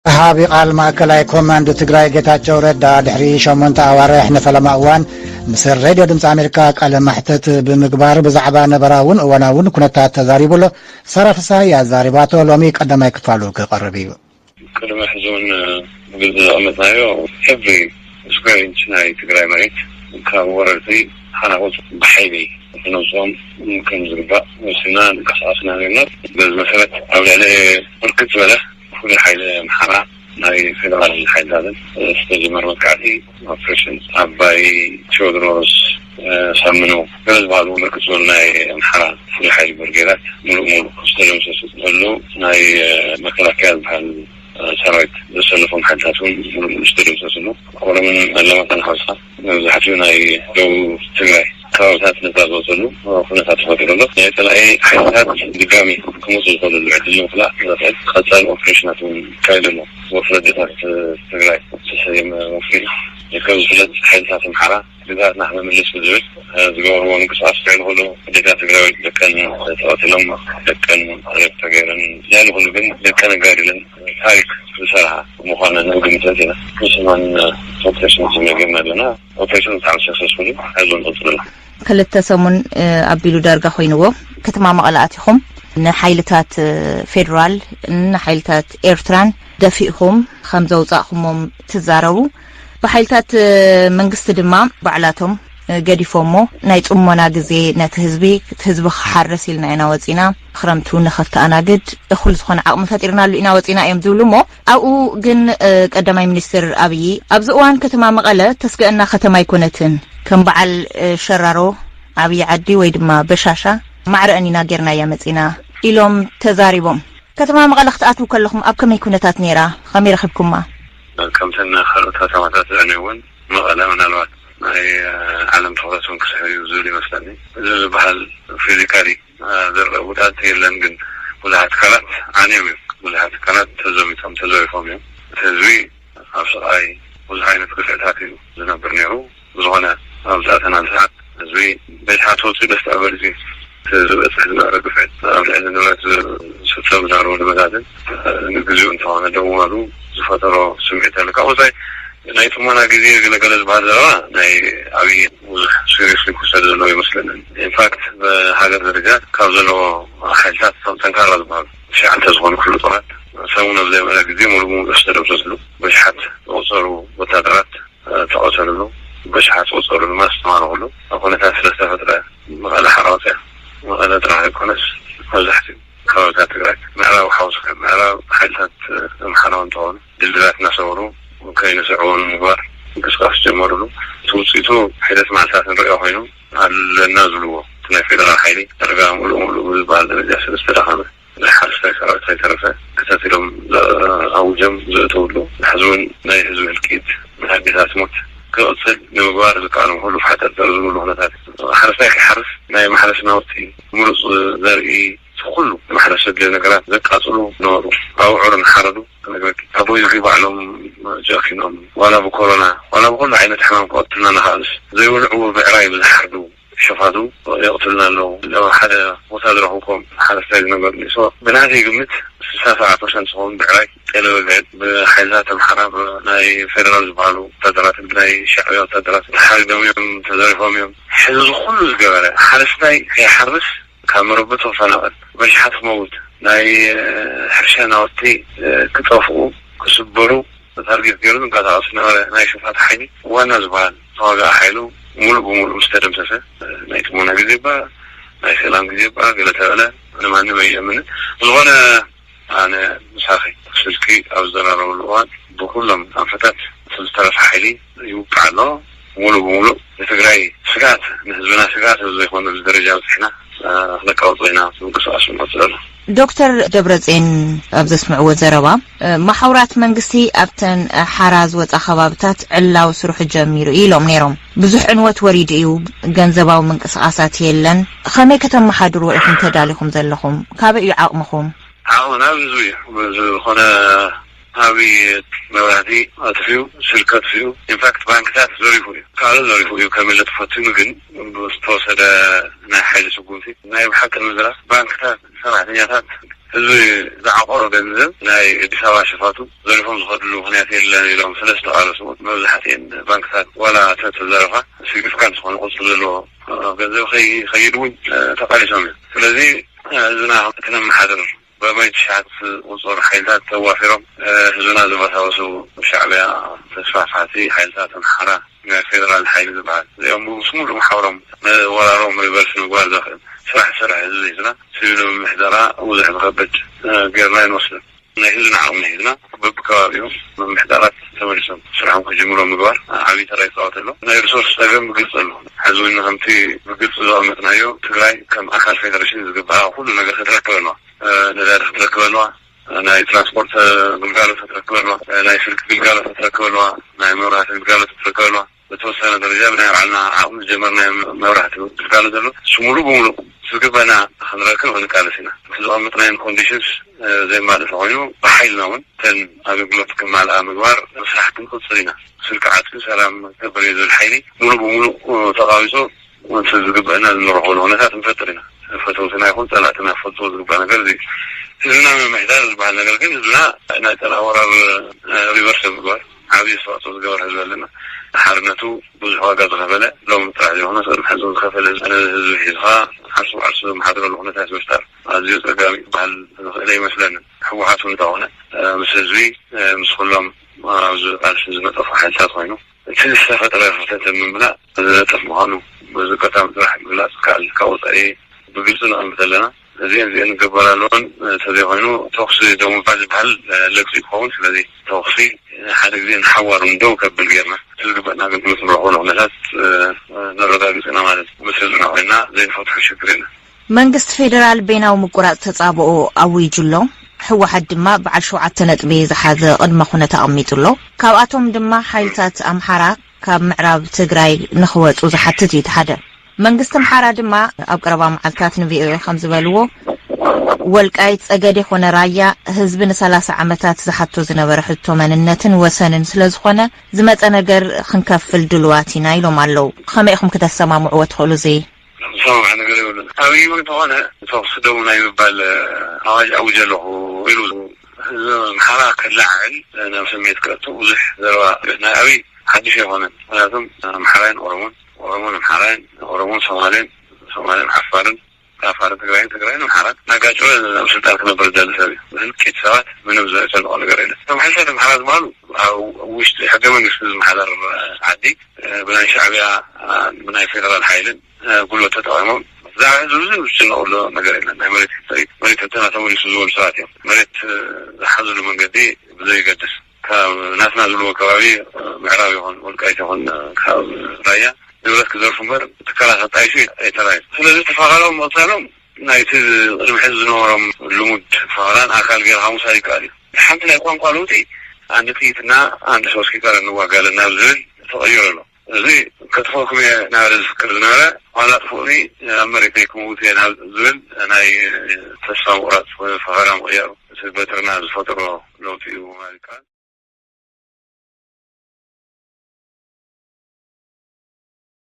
ወሃቢ ቃል ማእከላይ ኮማንድ ትግራይ ጌታቸው ረዳ ድሕሪ ሸሞንተ ኣዋርሕ ንፈለማ እዋን ምስ ሬድዮ ድምፂ ኣሜሪካ ቃለ ማሕተት ብምግባር ብዛዕባ ነበራውን እዋናውን ኩነታት ተዛሪቡ ኣሎ። ሳራ ፍስሃየ ኣዛሪባቶ። ሎሚ ቀዳማይ ክፋሉ ክቐርብ እዩ። ቅድሚ ሕዚ እውን ብግልፂ ዘቐመጥናዮ every square inch ናይ ትግራይ መሬት ካብ ወረርቲ ሓናቑት ብሓይሊ ክነውፅኦም ከም ዝግባእ ወሲና ንቀሳቐስና ነርና። በዚ መሰረት ኣብ ልዕሊ ብርክት ዝበለ ፍሉይ ሓይሊ ኣምሓራ ናይ ፌደራል ሓይልታትን ዝተጀመረ መጥቃዕቲ ኦፕሬሽን ኣባይ ቴዎድሮስ፣ ሳምኖ ገለ ዝበሃሉ ብርክት ዝበሉ ናይ ኣምሓራ ፍሉይ ሓይሊ ብርጌዳት ሙሉእ ሙሉእ ዝተደምሰሱ፣ ዘሎ ናይ መከላከያ ዝበሃል ሰራዊት ዘሰለፎም ሓይልታት እውን ሙሉእ ሙሉእ ዝተደምሰሱ ኣሎ። ኮረምን ኣለማጣን ሓውስካ መብዛሕትኡ ናይ ደቡብ ትግራይ ከባብታት ነፃ ዝወፀሉ ኩነታት ተፈጢሩ ኣሎ። ናይ ፀላኢ ሓይልታት ድጋሚ ክመፁ ዝኽእልሉ ዕድል ንምኽላእ ዘኽእል ቀፃሊ ኦፕሬሽናት እውን ይካየድ ኣሎ። ወፍሪ ኣዴታት ትግራይ ዝተሰየመ ወፍሪ እዩ። ከም ዝፍለጥ ሓይልታት ኣምሓራ ግዝኣትና ክነምልስ ብዝብል ዝገበርዎ ምንቅስቃስ ልዕሊ ኩሉ ኣዴታት ትግራይ ደቀን ተቐቲሎም፣ ደቀን ሬፕ ተገይረን፣ ልዕሊ ኩሉ ግን ደቀን ኣጋዲለን ታሪክ ዝሰርሓ ምዃነን ግምት ኢና። ንስማን ኦፕሬሽን ስም ገርና ኣለና። ኦፕሬሽን ብጣዕሚ ሰክሰስፉል እዩ። ሕዚ ንቕፅለሉ። ክልተ ሰሙን ኣቢሉ ዳርጋ ኮይንዎ። ከተማ መቐለ ኣቲኹም ንሓይልታት ፌዴራል ንሓይልታት ኤርትራን ደፊእኹም ከም ዘውፃእኹሞም ትዛረቡ። ብሓይልታት መንግስቲ ድማ ባዕላቶም ገዲፎሞ። ናይ ጽሞና ግዜ ነቲ ህዝቢ፣ እቲ ህዝቢ ክሓርስ ኢልና ኢና ወጺና፣ ክረምቱ ንኸተኣናግድ እኹል ዝኾነ ዓቕሚ ፈጢርናሉ ኢና ወጺና እዮም ዝብሉ። እሞ ኣብኡ ግን ቀዳማይ ሚኒስትር ኣብዪ ኣብዚ እዋን ከተማ መቐለ ተስግአና ከተማ ኣይኮነትን፣ ከም በዓል ሸራሮ፣ ዓብዪ ዓዲ ወይ ድማ በሻሻ ማዕረአን ኢና ጌርናያ መጺና ኢሎም ተዛሪቦም። ከተማ መቐለ ክትኣትዉ ከለኹም ኣብ ከመይ ኩነታት ነይራ? ከመይ ረኺብኩማ? ከምተን ካልኦት ከተማታት ዝዕነይ እውን መቐለ ምናልባት ናይ ዓለም ትኹረት እውን ክስሕብ እዩ ዝብል ይመስለኒ። እዚ ዝበሃል ፊዚካሊ ዝረአ ጉድኣት የለን፣ ግን ብዙሓት ትካላት ዓንዮም እዮም። ብዙሓት ትካላት ተዘሚቶም ተዘሪፎም እዮም። እቲ ህዝቢ ኣብ ስቓይ ብዙሕ ዓይነት ግፍዕታት እዩ ዝነብር ነይሩ። ብዝኾነ ኣብዚ ኣተናን ሰዓት ህዝቢ በሽሓት ወፂኡ ደስታ ገሊፁ እዩ። እቲ ዝበፅሕ ዝነበረ ግፍዕት ኣብ ልዕሊ ንብረት ዝፍፀም ዝነበረ ውድመታትን ንግዚኡ እንተኾነ ደው ምባሉ ዝፈጠሮ ስምዒት ኣሎ። ካብ ወፃኢ ናይ ጥሞና ግዜ ገለገለ ዝበሃል ዘረባ ናይ ኣብይ ብዙሕ ሲሪየስሊ ክውሰድ ዘለዎ ይመስለንን። ኢንፋክት ብሃገር ደረጃ ካብ ዘለዎ ሓይልታት እቶም ጠንካራ ዝበሃሉ ትሽዓተ ዝኾኑ ክፍለ ጦራት ሰሙን ኣብ ዘይመለ ግዜ ሙሉ ብሙሉ ዝተደምሰስሉ በሽሓት ዝቑፀሩ ወታደራት ተቐተልሉ፣ በሽሓት ዝቑጸሩ ድማ ዝተማረኹሉ ኩነታት ስለ ዝተፈጥረ መቐለ ሓራ ወፅያ። መቐለ ጥራሕ ኣይኮነስ መብዛሕትኡ ከባብታት ትግራይ ምዕራብ ሓውስካ ምዕራብ ሓይልታት ኣምሓራ እውን እንተኾኑ ድልድላት እናሰበሩ ከይንስዕቡ ንምግባር ምንቅስቃስ ጀመሩሉ። እቲ ውፅኢቱ ሒደት መዓልትታት ንሪኦ ኮይኑ ኣለና ዝብልዎ እቲ ናይ ፌደራል ሓይሊ ዳርጋ ሙሉእ ሙሉእ ብዝበሃል ደረጃ ስለ ዝተዳኸመ ናይ ሓረስታይ ሰራዊት ከይተረፈ ክተት ኢሎም ኣውጆም ዘእተውሉ፣ ሕዚ እውን ናይ ህዝቢ ህልቂት፣ ናይ ኣዴታት ሞት ክቕፅል ንምግባር ዝከኣሎም ኩሉ ብሓጠርጠር ዝብሉ ኩነታት እዩ። ሓረስታይ ከይሓርስ ናይ ማሕረስ ናውቲ፣ ምሩፅ ዘርኢ፣ ኩሉ ማሕረስ ዘድልዮ ነገራት ዘቃፅሉ ነበሩ። ኣብዑር እናሓረዱ ክነግረኪ፣ ኣቦይ እዚ ባዕሎም ጨኪኖም ዋላ ብኮሮና ዋላ ብኩሉ ዓይነት ሕማም ክቐትሉና እናኸኣሉስ ዘይወልዕዎ ብዕራይ ብዝሓርዱ ሸፋቱ የቕትሉና ኣለዉ። ኣብ ሓደ ቦታ ዝረኽብኩም ሓረስታይ ዝነበሩ ንሶ ብናተይ ግምት ስሳ ሰብዓ ፐርሰንት ዝኸውን ብዕራይ ጤለ በግዒ ብሓይልታት ኣምሓራ ናይ ፌደራል ዝበሃሉ ወታደራትን ብናይ ሻዕብያ ወታደራት ተሓሪዶም እዮም፣ ተዘሪፎም እዮም። ሕዚ እዚ ኩሉ ዝገበረ ሓረስታይ ከይሓርስ ካብ መረበቱ ክፈናቐል፣ በሽሓት ክመውት፣ ናይ ሕርሻ ናውቲ ክጠፍኡ ክስበሩ ታርጌት ገይሩ ዝንቀሳቐስ ዝነበረ ናይ ሽፋት ሓይሊ ዋና ዝበሃል ተዋጋኢ ሓይሉ ሙሉእ ብሙሉእ ምስ ተደምሰሰ፣ ናይ ጥሞና ግዜ እባ፣ ናይ ሰላም ግዜ እባ፣ ገለ ተበለ፣ ኣነ ማንም ኣይእምንን። ዝኾነ ኣነ ምሳኺ ስልኪ ኣብ ዝዘራረበሉ እዋን ብኩሎም ኣንፈታት እቲ ዝተረፈ ሓይሊ ይውቃዕ ኣሎ። ሙሉእ ብሙሉእ ንትግራይ ስግኣት፣ ንህዝብና ስግኣት ኣብ ዘይኮነሉ ደረጃ በፂሕና። ነቃውጦ ኢና ምንቅስቃስ ንቐፅለሉ። ዶክተር ደብረፅዮን ኣብ ዘስምዕዎ ዘረባ፣ መሓውራት መንግስቲ ኣብተን ሓራ ዝወፃ ከባብታት ዕላዊ ስርሑ ጀሚሩ እዩ ኢሎም ነይሮም። ብዙሕ ዕንወት ወሪዱ እዩ፣ ገንዘባዊ ምንቅስቃሳት የለን። ከመይ ከተመሓድርዎ ኢኹም ተዳሊኹም ዘለኹም? ካበይ እዩ ዓቕምኹም? ዓቕምና ህዝቢ እዩ። ዝኾነ ዓብዪ መብራህቲ ኣጥፊኡ፣ ስልኪ ኣጥፊኡ፣ ኢንፋክት ባንክታት ዘሪፉ እዩ። ካልእ ዘሪፉ እዩ ከመለጥ ፈቲኑ፣ ግን ብዝተወሰደ ናይ ሓይሊ ስጉምቲ ናይ ብሓቂ ንምዝራብ ባንክታት፣ ሰራሕተኛታት፣ እዚ ዝዓቆሮ ገንዘብ ናይ ኣዲስ ኣበባ ሸፋቱ ዘሪፎም ዝኸድሉ ምኽንያት የለን ኢሎም ስለ ዝተቓለሱ፣ መብዛሕትኤን ባንክታት ዋላ ተተዘረፋ፣ ሲግኒፊካንት ዝኾነ ቁፅሪ ዘለዎ ገንዘብ ከይኸይድ እውን ተቓሊሶም እዮም። ስለዚ ህዝብና ክነመሓድር፣ በማይ ትሽዓት ዝቑፀሩ ሓይልታት ተዋፊሮም ህዝብና ዘበሳበሱ፣ ሻዕብያ፣ ተስፋሕፋሕቲ ሓይልታት ኣምሓራ፣ ናይ ፌደራል ሓይሊ ዝበሃል፣ እዚኦም ምስ ሙሉእ መሓውሮም ወራሮም ሪቨርስ ምግባር ዘኽእል ስራሕ ዝሰርሐ ህዝቢ ህዝብና፣ ሲቪል ምምሕዳራ ብዙሕ ዝኸብድ ጌርና ኣይንወስድን። ናይ ህዝብና ዓቕሚ ሒዝና በብከባቢኡ ምምሕዳራት ተመሊሶም ስርሖም ክጅምሩ ምግባር ዓብዪ ተራ ይፃወት ኣሎ። ናይ ሪሶርስ ፀገም ብግልፂ ኣሎ። ሕዚ እውን ከምቲ ብግልፂ ዘቐመጥናዮ፣ ትግራይ ከም ኣካል ፌደሬሽን ዝግባኣ ኩሉ ነገር ክትረክብ ኣለዋ። ነዳዲ ክትረክብ ኣለዋ። ናይ ትራንስፖርት ግልጋሎት ክትረክብ ኣለዋ። ናይ ስልኪ ግልጋሎት ክትረክብ ኣለዋ። ናይ መብራህቲ ግልጋሎት ክትረክብ ኣለዋ። በተወሰነ ደረጃ ብናይ ባዕልና ዓቕሚ ዝጀመርናዮ መብራህቲ ግልጋሎት ዘሎ፣ እሱ ሙሉ ብሙሉ ዝግበና ክንረክብ ክንቃለስ ኢና። እቲ ዘቐመጥናዮም ኮንዲሽንስ ዘየማልእ ተኾይኑ፣ ብሓይልና እውን እተን ኣገልግሎት ክማልኣ ምግባር ምስራሕ ክንቅፅል ኢና። ስልኪ ዓፅዩ ሰላም ክገብር እየ ዝብል ሓይሊ ሙሉ ብሙሉ ተቓዊፁ እቲ ዝግበአና እንረኽበሉ ኩነታት ንፈጥር ኢና። ፈተውትና ይኹን ፀላእትና ክፈልጥዎ ዝግባእ ነገር እዚ እዩ። ህዝብና ምምሕዳር ዝበሃል ነገር ግን ህዝብና ናይ ፀላኢ ወራር ሪቨርስ ምግባር ዓብዪ ኣስተዋፅኦ ዝገበረ ህዝቢ ኣለና። ሓርነቱ ብዙሕ ዋጋ ዝኸፈለ፣ ሎም ጥራሕ ዘይኮነ ቅድሚ ሕዚ ዝኸፈለ ህዝቢ ሒዝኻ ዓርሱ ብዓርሱ ዘመሓድረሉ ኩነታት ምፍጣር ኣዝዩ ኣፀጋሚ ክበሃል ዝኽእል ኣይመስለንን። ህወሓት እውን እንተኾነ ምስ ህዝቢ፣ ምስ ኩሎም ኣብዚ ቃልሲ ዝነጠፉ ሓይልታት ኮይኑ፣ እቲ ዝተፈጥረ ክፍተት ንምምላእ ዝነጥፍ ምዃኑ በዚ ኣጋጣሚ ጥራሕ ምግላፅ ይከኣል። ካብ ወፃኢ ብግልፂ ነቐምጥ ኣለና። እዚአን እዚአን ክግበር ኣለወን፣ እንተዘይኮይኑ ተኹሲ ደው ምባል ዝበሃል ለግፂ ክኸውን። ስለዚ ተኹሲ ሓደ ግዜ ንሓዋሩ ደው ከብል ጌርና፣ እቲ ዝግበእና ኣገልግሎት ንረኽበሉ ኩነታት ነረጋግፅ ኢና ማለት እዩ። ምስ ህዝብና ኮይንና ዘይንፈትሖ ሽግር የለን። መንግስቲ ፌዴራል በይናዊ ምቁራፅ ተፃብኦ ኣዊጁ ኣሎ። ህወሓት ድማ በዓል ሸውዓተ ነጥቢ ዝሓዘ ቅድመ ኩነት ኣቐሚጡ ኣሎ። ካብኣቶም ድማ ሓይልታት ኣምሓራ ካብ ምዕራብ ትግራይ ንኽወፁ ዝሓትት እዩ እቲ ሓደ። መንግስቲ ኣምሓራ ድማ ኣብ ቀረባ መዓልታት ን ቪ ኦ ኤ ከም ዝበልዎ፣ ወልቃይት ጸገዴ ኮነ ራያ ህዝቢ ን ሰላሳ ዓመታት ዝሓቶ ዝነበረ ሕቶ መንነትን ወሰንን ስለ ዝኾነ፣ ዝመጸ ነገር ክንከፍል ድሉዋት ኢና ኢሎም ኣለዉ። ከመይ ኢኹም ክተሰማምዕዎ ትኽእሉ እዚ? ዝሰማማዕ ነገር የብሉን። ኣበይ እውን እንተኾነ ተኹሲ ደው ናይ ምባል ኣዋጅ ኣውጀ ኣለኹ ኢሉ ህዝቢ ኣምሓራ ከለዓዕል ናብ ስሜት ከእቱ ብዙሕ ዘረባ ናይ ኣበይ ሓድሽ ኣይኮነን። ምክንያቱም ኣምሓራይን ኦሮሞን፣ ኦሮሞን ኣምሓራይን፣ ኦሮሞን ሶማሌን፣ ሶማሌን ዓፋርን፣ ዓፋርን ትግራይን፣ ትግራይን ኣምሓራን እናጋጨወ ኣብ ስልጣን ክነብር ዝደሊ ሰብ እዩ። ብህልቂት ሰባት ምንም ዘጨንቆ ነገር የለን። እቶም ሓይልታት ኣምሓራ ዝበሃሉ ኣብ ውሽጢ ሕገ መንግስቲ ዝመሓደር ዓዲ ብናይ ሻዕብያ ብናይ ፌደራል ሓይልን ጉልበት ተጠቒሞም ብዛዕባ ህዝቢ ብዙሕ ዝጭነቕሉ ነገር የለን። ናይ መሬት ሕቶ እዩ፣ መሬት ሕቶና ተመሊሱ ዝበሉ ሰባት እዮም። መሬት ዝሓዝሉ መንገዲ ብዘይገድስ ካብ ናትና ዝብልዎ ከባቢ ምዕራብ ይኹን ወልቃይት ይኹን ካብ ራያ ንብረት ክዘርፉ እምበር ትካላት ኣጣይሹ ኣይተራእዩን። ስለዚ ተፋቐሮም ምቕታሎም ናይቲ ቅድሚ ሕዚ ዝነበሮም ልሙድ ፈኸራን ኣካል ገይርካ ምውሳድ ይከኣል እዩ። ሓንቲ ናይ ቋንቋ ለውጢ፣ ኣንድ ጥይትና ኣንድ ሶስት ኪታራ እንዋጋለን ናብ ዝብል ተቐይሩ ኣሎ። እዚ ከጥፈኩም እየ እናበለ ዝፍክር ዝነበረ፣ ዋላ ጥፉእኒ ኣብ መሬተይ ክምውት እየ ናብ ዝብል ናይ ተስፋ ምቑራፅ ፈኸራ ምቕያሩ፣ እቲ በትርና ዝፈጠሮ ለውጢ እዩ ማለት ይከኣል።